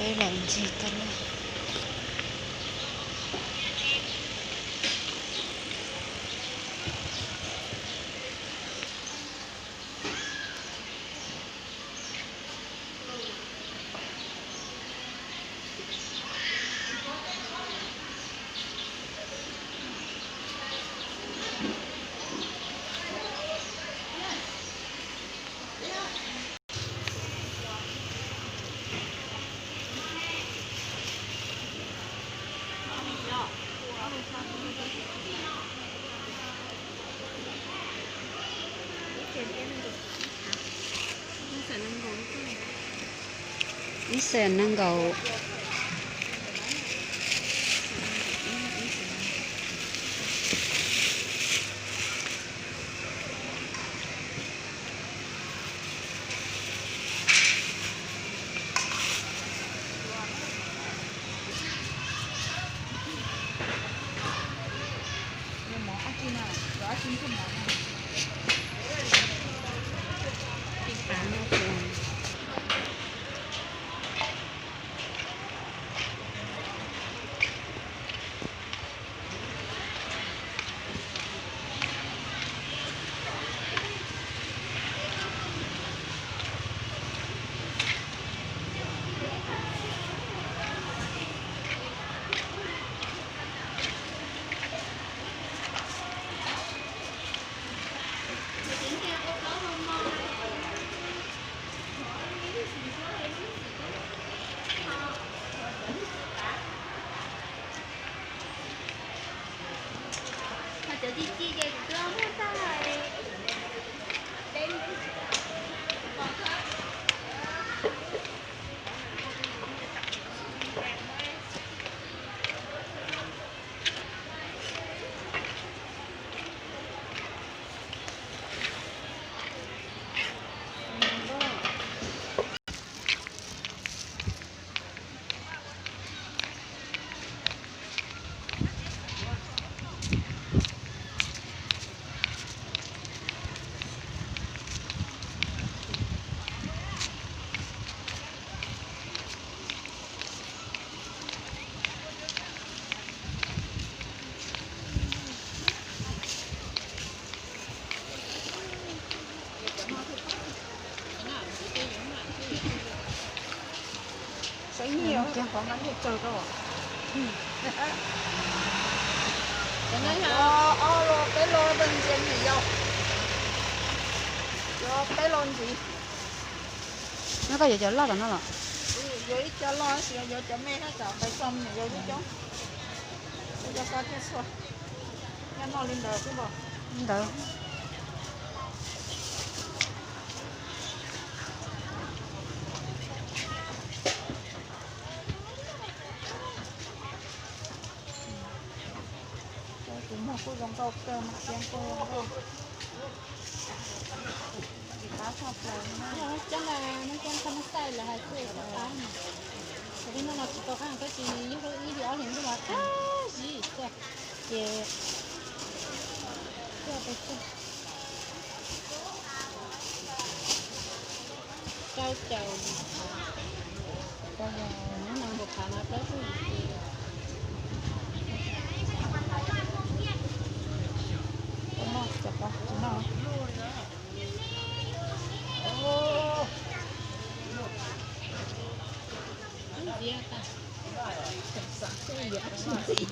Peb los ncig tag lawm. Ib xees nees nkaum. Saib nyiaj qhov nqa nyiaj tsawg rau. Ob los peb los ntxiv niam yau. Cov peb los ntxiv. No koj yuav cov loj tom no los? Yuav ib co loj tab sis yuav cov me hab cov nqaij txom niam yau coob coob. Cov ko thiaj txhua. Nyob noj li ntawd xwb npog. Ntawd. Tus muag kuj zoo nkauj kawg, mas kiab kuj zoo nkauj. Tsis qab tshaj plaws li na. Coob na, muab coob txhob muab xaij lawv hais kuj tsis qab na. Thaum peb noj no tsis tau qab, koj tsis yug ib hlis ob hlis ntuj mas qab zib xwb. Ces tuaj pes tsawg. Rau caum yim phav, rau caum yim, nub no nkaum phav mas plaub tsib yim. Noj tsis noj. Ntxiv tas, ntxiv.